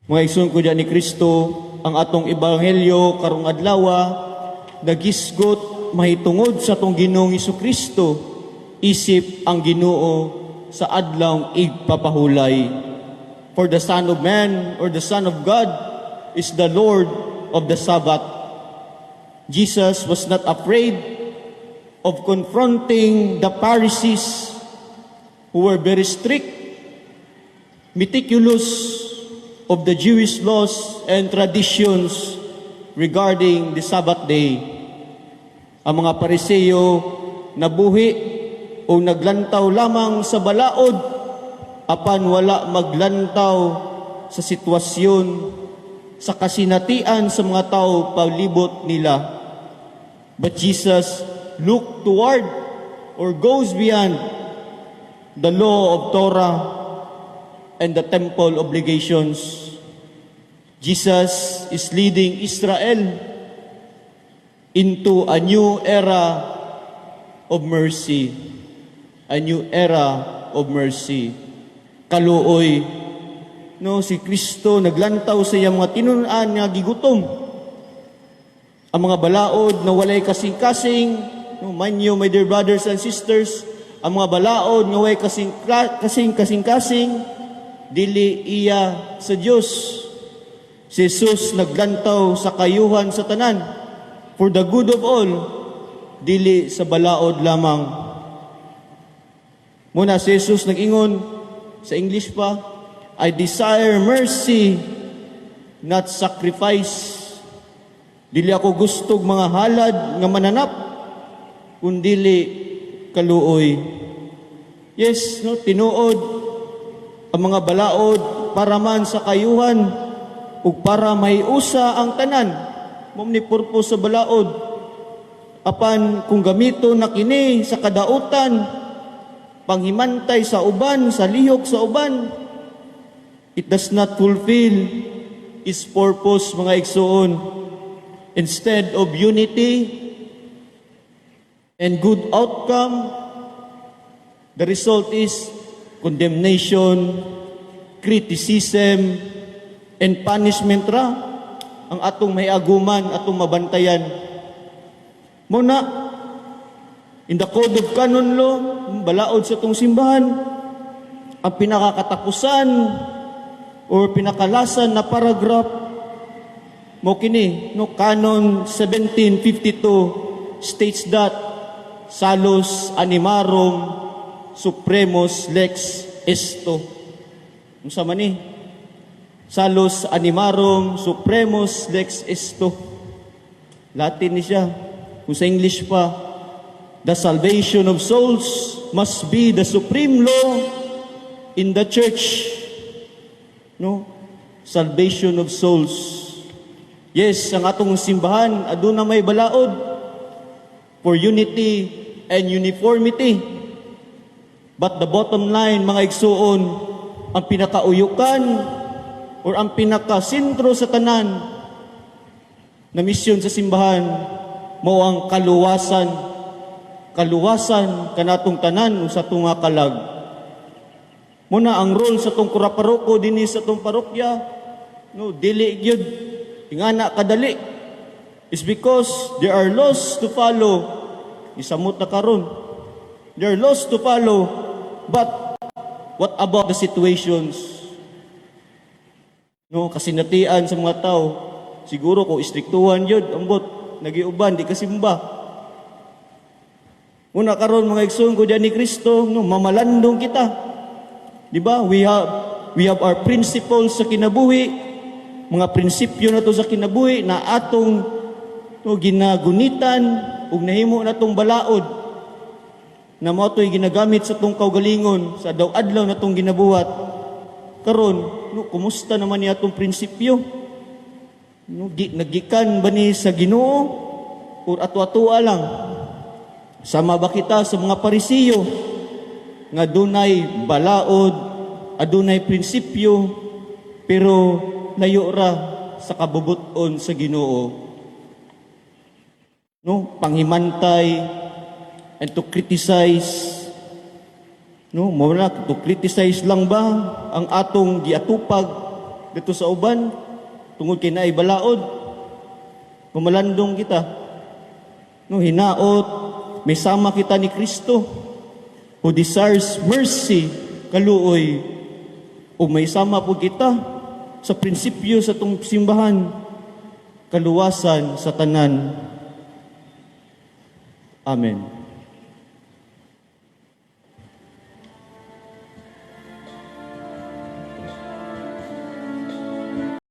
Mga igsoon ko diha ni Kristo, ang atong ebanghelyo karong adlaw nagisgot mahitungod sa atong Ginoong Kristo isip ang Ginoo sa adlaw igpapahulay. For the Son of Man or the Son of God is the Lord of the Sabbath. Jesus was not afraid of confronting the Pharisees, who were very strict, meticulous of the Jewish laws and traditions regarding the Sabbath day. Ang mga Pariseo nabuhi o naglantaw lamang sa balaod apan wala maglantaw sa sitwasyon sa kasinatian sa mga tao palibot nila. But Jesus looked toward or goes beyond the law of Torah and the temple obligations. Jesus is leading Israel into a new era of mercy. A new era of mercy. Kaluoy. No, si Kristo naglantaw sa iyang mga tinun-an nga gigutom. Ang mga balaod na walay kasing-kasing, no, mind you, my dear brothers and sisters, ang mga balaod nga walay kasing-kasing, dili iya sa Dios. Si Jesus naglantaw sa kayuhan sa tanan for the good of all, dili sa balaod lamang. Muna si Jesus nag-ingon sa English pa, "I desire mercy, not sacrifice." Dili ako gustog mga halad nga mananap, kundili kaluoy. Yes, no, tinuod ang mga balaod para man sa kayuhan ug para mahiusa ang tanan. Mao ni purpose sa balaod. Apan kung gamito na kini sa kadautan, panghimantay sa uban, sa lihok sa uban, it does not fulfill its purpose, mga igsoon. Instead of unity and good outcome, the result is condemnation, criticism, and punishment ra ang atong mahiaguman, atong mabantayan. Muna, in the Code of Canon Law, balaod sa atong simbahan, ang pinakakatapusan or pinakalasan na paragraph mo kini, no, Canon 1752 states that salus animarum supremus lex esto. Unsa man ni? Salus animarum supremus lex esto. Latin ni siya. Kung sa English pa, the salvation of souls must be the supreme law in the church. No? Salvation of souls. Yes, ang atong simbahan aduna may balaod for unity and uniformity. But the bottom line, mga igsuon, ang pinakauyukan or ang pinakasentro sa tanan na misyon sa simbahan mao ang kaluwasan, kaluwasan kanatong tanan sa tunga kalag. Muna ang role sa tong kura paroko dinhi sa tong parokya, no, dili gyud ingana kadali, is because there are laws to follow. Isamot na karon, there are laws to follow, but what about the situations, no, kasinatian sa mga tao? Siguro kung istriktuhan yun, ambot nagiuban, di kasimba. Una karon, mga igsoon ko diha ni Kristo, no, mamalandong kita. Di ba? We have our principles sa kinabuhi, mga prinsipyo na to sa kinabuhi na atong, no, ginagunitan ug nahimo na tong balaod na mao to'y ginagamit sa tong kaugalingon sa adlaw-adlaw na tong ginabuhat. Karon, no, kumusta naman ni atong prinsipyo? No, nagikan ba ni sa Ginoo or ato-atoa lang? Sama ba kita sa mga Parisiyo nga dunay balaod, adunay prinsipyo, pero layo ra sa kabubut-on sa Ginoo? No, panghimantay and to criticize. No, mo na to criticize lang ba ang atong giatupag? dito sa uban tungod kay naay balaod. Pamalandong kita. No, hinaot may sama kita ni Kristo who desires mercy, kaluoy, ug may sama po kita sa prinsipyo sa atong simbahan, kaluwasan sa tanan. Amen.